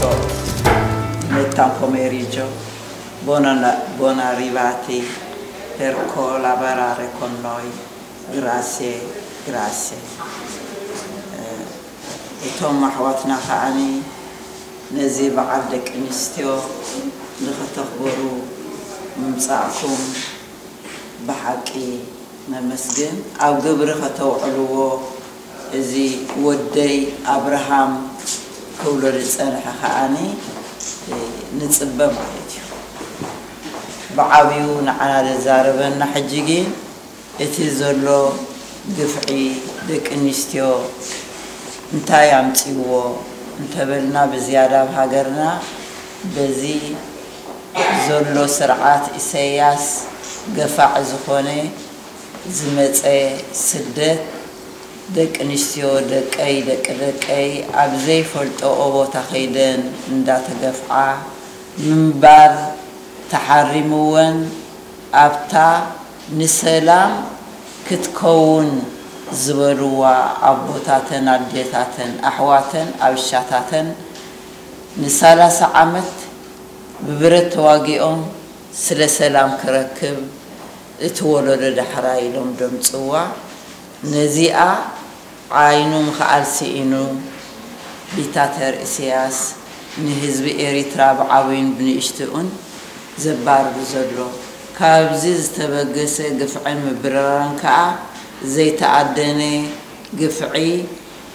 Mettan pomeriggio, buona, buon arrivati per collaborare con noi. Grazie, grazie. እቶም ኣሕዋትና ከዓኒ ነዚ በዓል ደቂ ኣንስትዮ ንኸተኽብሩ ምምጻእኩም ብሓቂ ነመስግን። ኣብ ግብሪ ከተውዕልዎ እዚ ወደይ ኣብርሃም ክብሎ ዝጸንሐ ከዓኒ ንጽበ ማለት እዩ። ብዓብዩ ንዓና ዘዛረበና ሕጂ ግን እቲ ዘሎ ግፍዒ ደቂ ኣንስትዮ እንታይ ኣምፅዎ እንተበልና ብዝያዳ ኣብ ሃገርና በዚ ዘሎ ስርዓት ኢሰያስ ገፋዒ ዝኾነ ዝመፀ ስደት ደቂ ኣንስትዮ ደቀይ ደቂ ደቀይ ኣብ ዘይፈልጠኦ ቦታ ከይደን እንዳተገፍዓ ምንባር ተሓሪምወን ኣብታ ንሰላም ክትከውን ዝበልዋ ኣቦታተን ኣዴታተን ኣሕዋተን ኣብሻታተን ንሳላሳ ዓመት ብብረት ተዋጊኦም ስለ ሰላም ክረክብ እቲ ወለዶ ዳሕራ ኢሎም ደምፅዋ ነዚኣ ዓይኑ ምኽኣል ስኢኑ ዲክታተር ኢሰያስ ንህዝቢ ኤሪትራ ብዓብዩን ብንእሽትኡን ዘባርር ዘሎ። ካብዚ ዝተበገሰ ግፍዕን ምብርራርን ከኣ ዘይተኣደነ ግፍዒ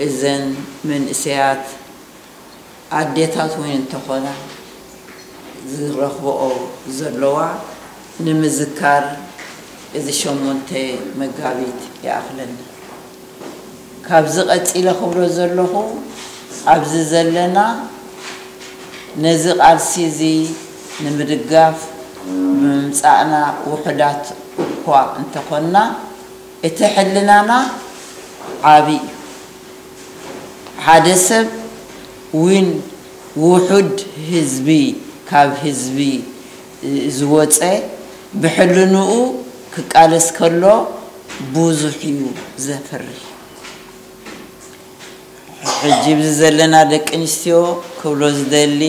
እዘን መንእሰያት ኣዴታት እውን እንተኾና ዝረኽብኦ ዘለዋ ንምዝካር እዚ ሸሞንተ መጋቢት ይኣኽለና። ካብዚ ቀጺለ ክብሎ ዘለኹ ኣብዚ ዘለና ነዚ ቃልሲ እዚ ንምድጋፍ ብምምጻእና ውሑዳት እኳ እንተኾንና እቲ ሕልናና ዓቢ እዩ። ሓደ ሰብ እውን ውሑድ ህዝቢ ካብ ህዝቢ ዝወፀ ብሕልንኡ ክቃለስ ከሎ ብዙሕ እዩ ዘፍሪ። ሕጂ ብዚ ዘለና ደቂ ኣንስትዮ ክብሎ ዝደሊ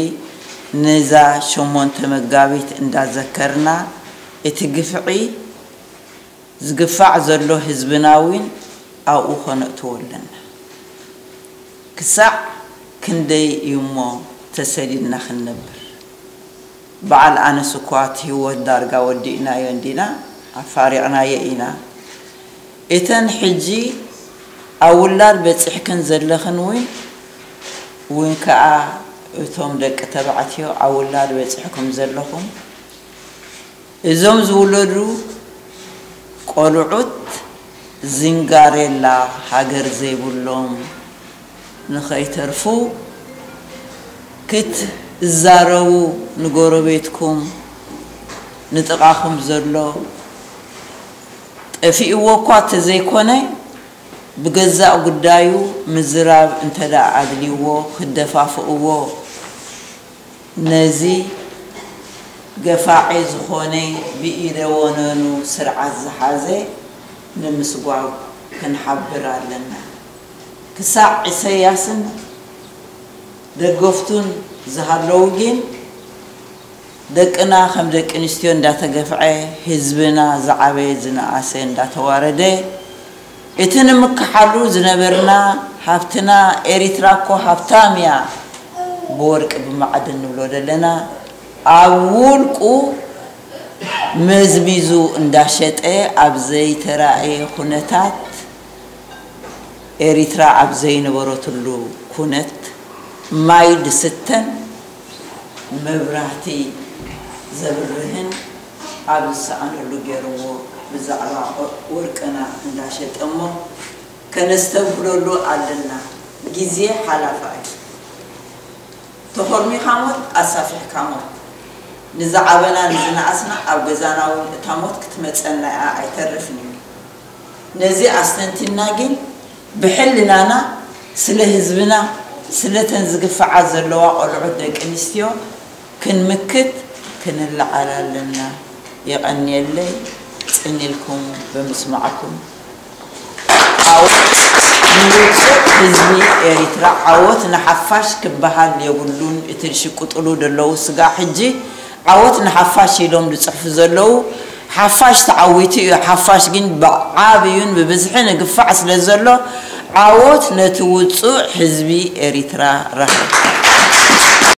ነዛ ሸሞንተ መጋቢት እንዳዘከርና እቲ ግፍዒ ዝግፋዕ ዘሎ ህዝብና እውን ኣብኡ ከነእትዎ ኣለና። ክሳዕ ክንደይ እዩ እሞ ተሰዲድና ክንነብር? በዓል ኣነስ እኳ እቲ ህይወት ዳርጋ ወዲእናዮ እንዲና ኣፋሪቕናዮ ኢና። እተን ሕጂ ኣብ ውላድ በጺሕክን ዘለኽን እውን እውን ከኣ እቶም ደቂ ተባዕትዮ ኣብ ውላድ በጺሕኩም ዘለኹም እዞም ዝውለዱ ቆልዑት ዝንጋሬላ ሃገር ዘይብሎም ንኸይተርፉ ክትዛረቡ ንጎረቤትኩም ንጥቓኹም ዘሎ ጠፊእዎ እኳ ተዘይኮነ ብገዛእ ጉዳዩ ምዝራብ እንተ ደኣ ኣድልይዎ ክደፋፍእዎ ነዚ ገፋዒ ዝኾነ ብኢደ ወነኑ ስርዓት ዝሓዘ ንምስጓግ ክንሓብር ኣለና። ክሳዕ ኢሰያስን ደገፍቱን ዝሃለዉ ግን ደቅና ከም ደቂ ኣንስትዮ እንዳተገፍዐ ህዝብና ዝዓበየ ዝነኣሰ እንዳተዋረደ እቲ ንምክሓሉ ዝነበርና ሃብትና ኤሪትራ እኮ ሃብታም እያ ብወርቂ ብማዕድን ንብሎ ዘለና ኣብ ውልቁ መዝሚዙ እንዳሸጠ ኣብ ዘይተራእየ ኩነታት ኤሪትራ ኣብ ዘይነበረትሉ ኩነት ማይ ድስተን መብራህቲ ዘብርህን ኣብ ዝሰኣነሉ ገይርዎ ብዛዕባ ወርቅና እንዳሸጠ እሞ ከነስተብህለሉ ኣለና። ግዜ ሓላፋ እዩ። ተኾርሚኻ ሞት ኣሳፊሕካ ሞት። ንዝዓበና ንዝነኣስና ኣብ ገዛና እውን እታ ሞት ክትመፀና እያ ኣይተርፍን እዩ። ነዚ ኣስተንቲና ግን ብሕልናና ስለ ህዝብና ስለተን ዝግፍዓ ዘለዋ ቆልዑት ደቂ ኣንስትዮ ክንምክት ክንለዓል ኣለና። የቐንየለይ ጽን ኢልኩም ብምስማዕኩም። ኣው ንውፅዕ ህዝቢ ኤሪትራ ዓወት ንሓፋሽ ክበሃል የብሉን። እቲ ዝሽቅጥሉ ዘለዉ ስጋ ሕጂ ዓወት ንሓፋሽ ኢሎም ዝፅሕፉ ዘለዉ ሓፋሽ ተዓዊቱ እዩ። ሓፋሽ ግን ብዓብዩን ብብዝሒ ንግፋዕ ስለ ዘሎ ዓወት ነቲ ውፁዕ ህዝቢ ኤሪትራ ረኸ